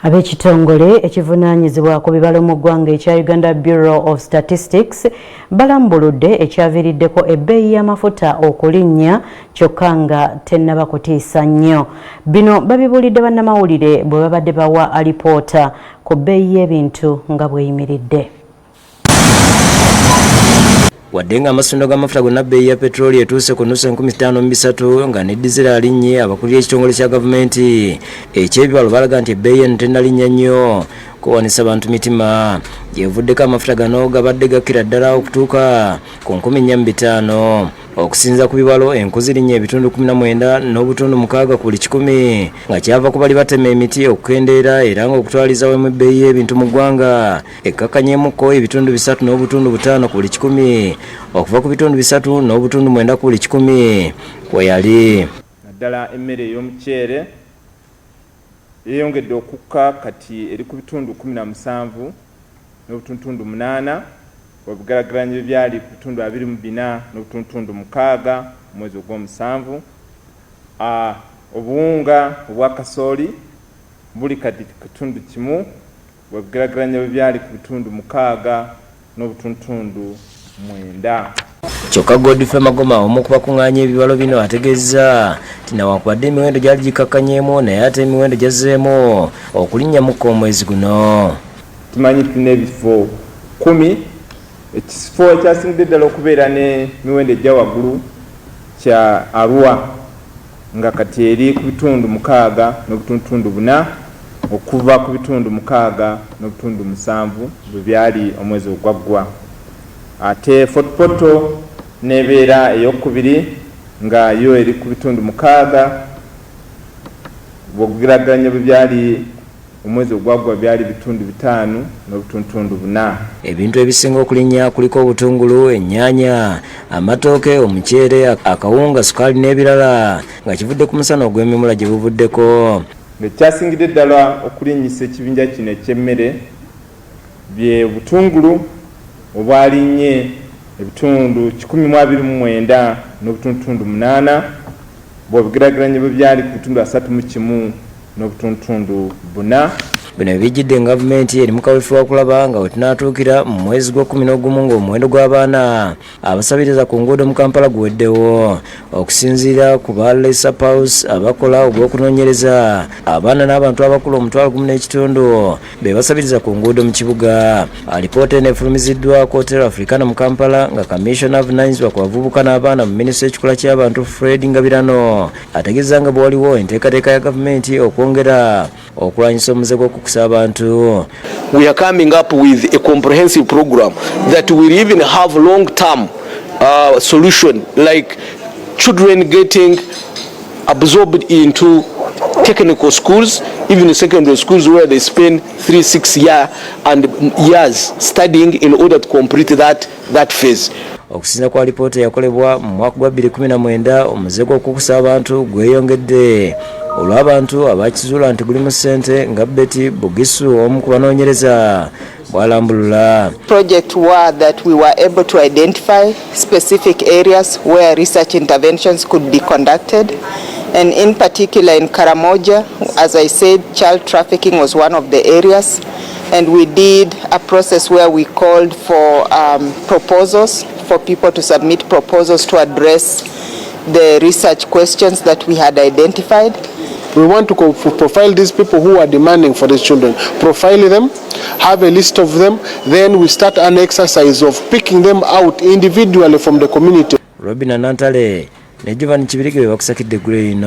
Ab'ekitongole ekivunaanyizibwa ku bibalo mu ggwanga ekya Uganda Bureau of Statistics balambuludde ekyaviiriddeko ebbeeyi y'amafuta okulinnya, kyokka nga tennaba kutiisa nnyo. Bino babibuulidde bannamawulire bwe babadde bawa alipoota ku bbeeyi y'ebintu nga bweyimiridde. Wadde nga amasundiro g'amafuta gonna bbeeyi ya petulooli etuuse ku nusu 5300, nga ne dizero alinnye, abakulira ekitongole kya gavumenti ekyebibalo balaga nti ebbeeyi eno tennalinnya nnyo kuwanisa bantu mitima. Gyevuddeko amafuta gano gabadde gakkira ddala okutuuka ku 4500. Okusinza ku bibalo, enku zirinnya ebitundu 19.6 ku buli kikumi, nga kyava ku bali batema emiti okukendeera, era nga okutwaliza wamu ebbeeyi y'ebintu mu ggwanga ekkakkanyemukko ebitundu 3.5 ku buli kikumi, okuva ku bitundu 3.9 ku buli kikumi kwe yali. Naddala emmere ey'omuceere yeeyongedde okukka, kati eri ku bitundu 17.8, obugeraageranya bye byali ku bitundu 24.6 mu mwezi ogw'omusanvu. Obuwunga obwa kasooli buli kati ku kitundu 1, bwebugeraageranya bwe byali ku bitundu 6.9. Kyokka Godfrey Magoma, omu ku bakuŋŋaanya ebibalo bino, ategeeza nti newankubadde emiwendo gyali gikakkanyeemu, naye ate emiwendo gyazzeemu okulinnyamuko omwezi guno. Tumanyi tulina ebifo 10. Ekifo ekyasingidde ddala okubeera n'emiwendo ejja waggulu kya Arua, nga kati eri ku bitundu 6.4, okuva ku bitundu 6.7 bwe byali omwezi ogwaggwa. Ate Fort Portal nebeera eyokubiri, nga yo eri ku bitundu 6, bw'ogeraageranya bwe byali omwezi ogwaggwa, byali bitundu 5.4. Ebintu ebisinga okulinnya kuliko obutungulu, ennyaanya, amatooke, omuceere, akawunga, sukaali n'ebirala, nga kivudde ku musana ogw'emimula gye buvuddeko. Ng'ekyasingidde ddala okulinnyisa ekibinja kino eky'emmere bye butungulu obwalinnye ebitundu 129.8, bw'obigeraageranya bwe byali ku bitundu 31.4. Bino bijjidde nga gavumenti eri mu kaweefube okulaba nga we tunaatuukira mu mwezi gwa-11 ng'omuwendo gw'abaana abasabiriza ku nguudo mu Kampala guweddewo. Okusinziira ku ba Lesa Pulse abakola ogw'okunoonyereza, abaana n'abantu abakulu 1500 be basabiriza ku nguudo mu kibuga. Alipoota eno efulumiziddwa ku Hotel Africana mu Kampala, nga kamishona avunaanyizibwa ku bavubuka n'abaana mu minisitule y'ekikula ky'abantu, Fred Ngabirano, ategeeza nga bwe waliwo enteekateeka ya gavumenti okwongera okulwanyisa omuze gw'okukusa abantu. We are coming up with a comprehensive program that will even have long-term solution, like children getting absorbed into technical schools, even secondary schools, where they spend 3, 6 year and years studying in order to complete that phase. Okusinza ku alipoota eyakolebwa mu mwaka gwa 2019, omuze gw'okukusa abantu gweyongedde olw'abantu abakizuula nti gulimu ssente, nga Betty Bugisu, omu ku banoonyereza, bw'alambulula. Project were that we were able to identify specific areas where research interventions could be conducted. And in particular in Karamoja, as I said, child trafficking was one of the areas. And we did a process where we called for proposals, for people to submit proposals to address the research questions that we had identified. We want to profile these people who are demanding for these children, profile them, have a list of them, then we start an exercise of picking them out individually from the community. Robin Nantale ne Jovan Kibirige be bakusakidde eggulo lino.